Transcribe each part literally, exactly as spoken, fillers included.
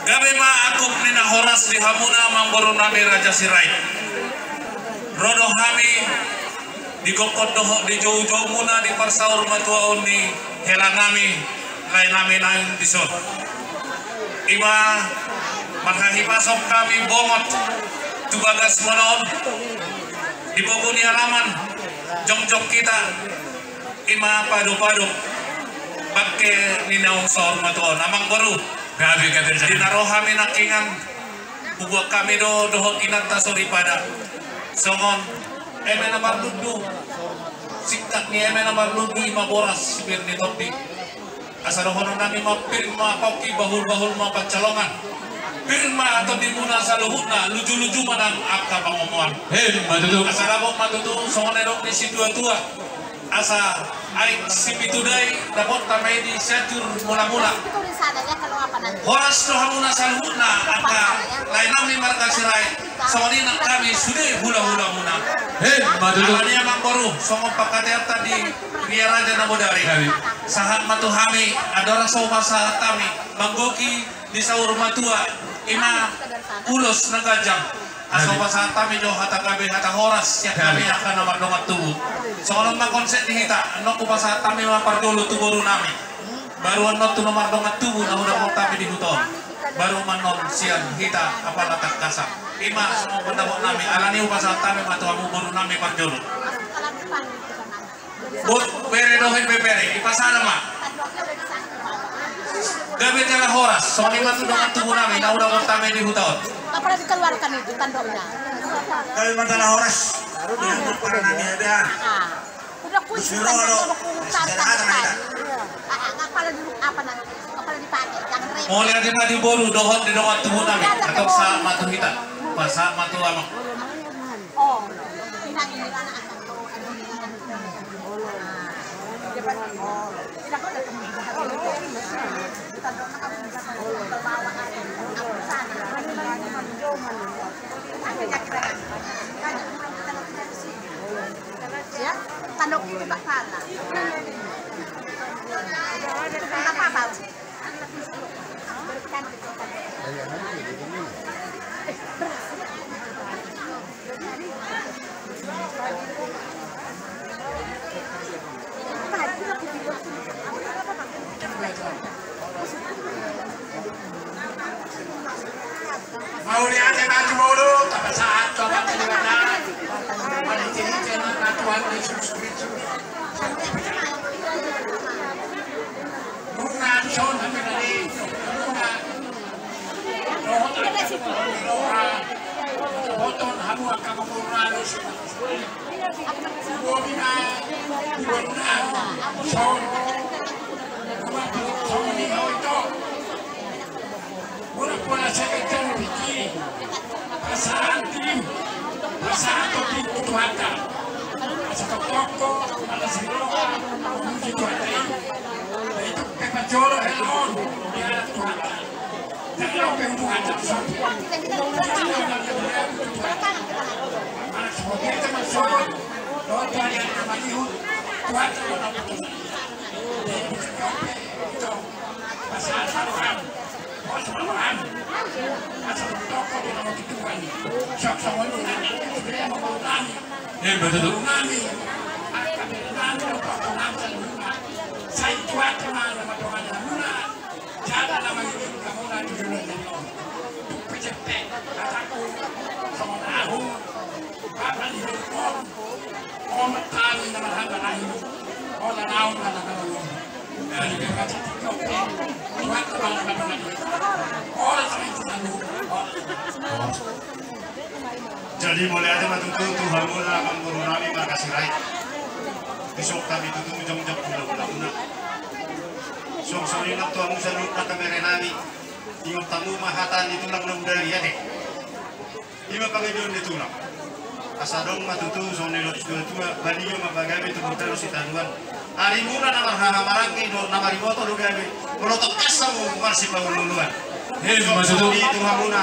Gabe ma angkup ni na horas di hamuna amangboru nami Raja Sirait. Ro do hami di gokhon dohot di joujoumuna di parsaur matuaon ni hela nami, lae nami naeng dison. Ima marhahipason hami bongot tu bagasmuna on di pogu ni alaman jongjong hita. Ima padopadop bangke ni naung saur matuaon, amangboru. Gabe, gabe, gabe. Di na ro hami nangkiningan, hubuat hami do dohot inanta soripada songon eme na marlundu. Singkat ni eme na marlundu ima boras, pir ni tondi. Asa dohonon nami ma, pir ma pongki, bahulbahul ma pansalongan. Pir ma tondimuna saluhutna, lujuluju ma nang angka pangomoan. Ima tutu. Asa dapot ma tutu songon na nidok ni situatua. Asa aek sipitu dai dapotta ma i di Sianjur Mulamula. Horas do hamuna saluhutna angka lae nami marga Sirait, songon i nang hami sude hulahulamuna. Ima tutu. Alani i amangboru, songon pangkataianta di Ria Raja Nabodari, sahat ma tu hami, andorang so hupasahat hami manggohi di saur matua, ima ulos na ganjang. Asa hupasahat hami do hata gabe, hata horas sian hami angka na mardongan tubu. Songon on ma konsep ni hita, annon hupasahat hami ma parjolo tu boru nami. Baru annon tu na mardongan tubu na hudapot hami di huta on. Baru ma annon sian hita apala tangkasang. Ima songon pandapot nami, alani i hupasahat hami ma tu hamu boru nami parjolo. Bere dohot ibebere, ipasada ma. Gabe jala horas, songon i ma tu dongan tubu nami na hudapot hami di huta on. Apa dikeluarkan itu tandoknya? Gabe ma jala horas. Baru dia para nami ya dia. Ah. Udah kuis kan, kalau aku hutan tandok kan. Ah, ah, nggak pala di apa nanti? Nggak pala dipakai, jangan repot. Mauliate ma di boru dohot di dongan tubu nami. Antong sahat ma tu hita. Pasahat ma tu amang. Oh, ini anak. Ya, tandok itu tak pala. Apa bau? Mauliate ma tu boru, tapasahat tu amanta Debata. Mauliate ma tu Tuhan Yesus Kristus. Nunga dison hami na di, nunga dohot angka na di roha, dohot hamu angka na di roha. Bobi na, bobi na, son, son ni hau ito. Bola-bola seket jam piki. Pasahat tim. Pasahat tim tu Tuhanta. Asa toktok, ala siroha, muji Tuhanta i. Itu pepa jolo helon, ya Tuhanta. Jadi oke hubungan sama Tuhanta. Mana sebagai teman sobat, doa dari yang nama Yuh, Tuhanta. Itu. Emma tutu. Jadi mauliate ma tutu tu hamuna amangboru nami marga Sirait. Dison hami tutu jongjong hulahulamuna. Songon i nang tu hamu saluhutna bere nami. Ingot hamu ma hata ni tulang na mudari, ate. Ima pangidoan ni tulang. Asa adong ma tutu songon na nidok ni situatua, badia ma pagabe tumundalhon sitadoan. Arimuna na marhahamaranggi dohot na mariboto do gabe, molo tongkas hamu marsipaolooloan. Emma tutu. Songon i tu hamuna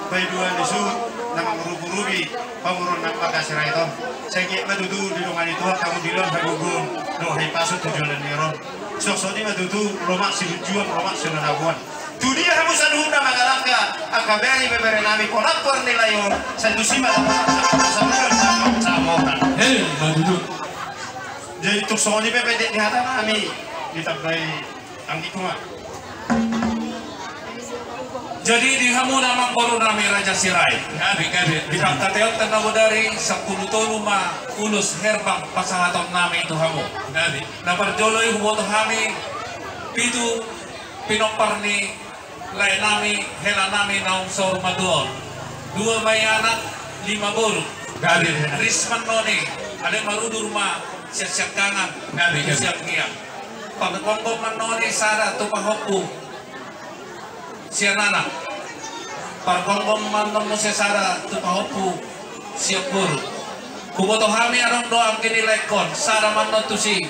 baoa ni suhut na mangurupiurupi pamoruon na marga Sirait on. Sai anggiat ma tutu didongani Tuhan hamu dilehon hagogoon dohot hahipason tu joloan ni ari on. Songon i ma tutu lomak sibunjuan, lomak sinuan habuan. Tu dia hamu saluhutna mangalangka, Angka bere ni bebere nami, ponampar ni lae on, sai tusi ma dapotan, samulan dapotan. Hei, madudut. Jadi tung songon i pe pendek ni hata nami, ditambai anggikku ma. Jadi di hamu na amangboru nami Raja Sirait. Gabe, gabe. Di pangkataion na bodari sampulu tolu ma ulos herbang pasahaton nami tu hamu. Gabe. Na parjolo i huboto hami pitu pinompar ni lae nami, hela nami naung saur matua on. Dua ma i anak, lima boru. Gabe. Ris ma annon i, alai marudur ma sian siangkangan. Gabe, gabe. Siangkiang. Pargomgom ma annon i sada tu pahompu sian anak. Pargomgom ma annon muse sada tu pahompu sian boru. Huboto hami adong do anggi ni laengkon, sada ma annon tusi.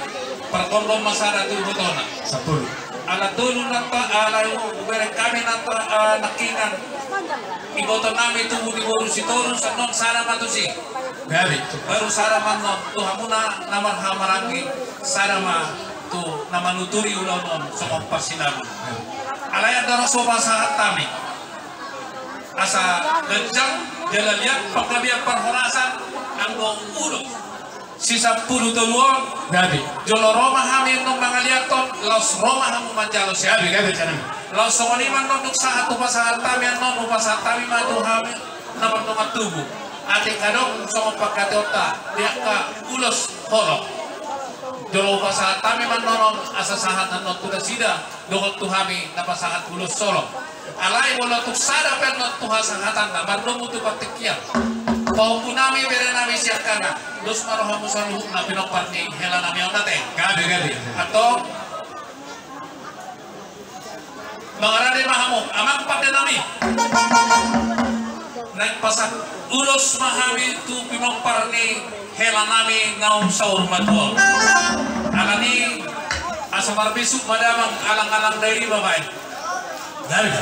Pargomgom ma sada tu ibotona. Sampulu. Ala tolu nanta, ala hubereng hami nanta, ah, nangkiningan iboto nami tubu di boru Sitorus, annon sada ma tusi. Gabe. Baru sada ma annon tu hamuna na marhahamaranggi, sada ma tu na manuturi ulaon on songon parsinamot. Alai andorang so pasahat hami asa ganjang jala liat panggabean parhorasan anggo ulos sisampulu tolu on. Gabe. Jolo ro ma hami annon mangaliathon, laos ro ma hamu manjalo sian. Gabe, gabe, gabe. Laos songon i ma annon dung sahat tu pasahat hami annon, hupasahat hami ma tu hami na mardongan tubu. Atik adong songon pangkataionta di angka ulos holong. Jolo hupasahat hami ma annon on asa sahat annon tu nasida dohot tu hami na pasahat ulos holong. Alai molo tung sada pe annon tu hasahatanna, mardomu tu partingkian. Pahompu nami, bere nami siangkangan. Dos ma rohamu saluhutna pinompar ni hela nami on ate. Gabe, gabe. Antong. Mangarade ma hamu, amang pande nami. Naeng pasahat ulos ma hami tu pinompar ni hela nami naung saur matua on. Alani asa marbisuk ma damang, alang-alang dairi ma baen. Gabe.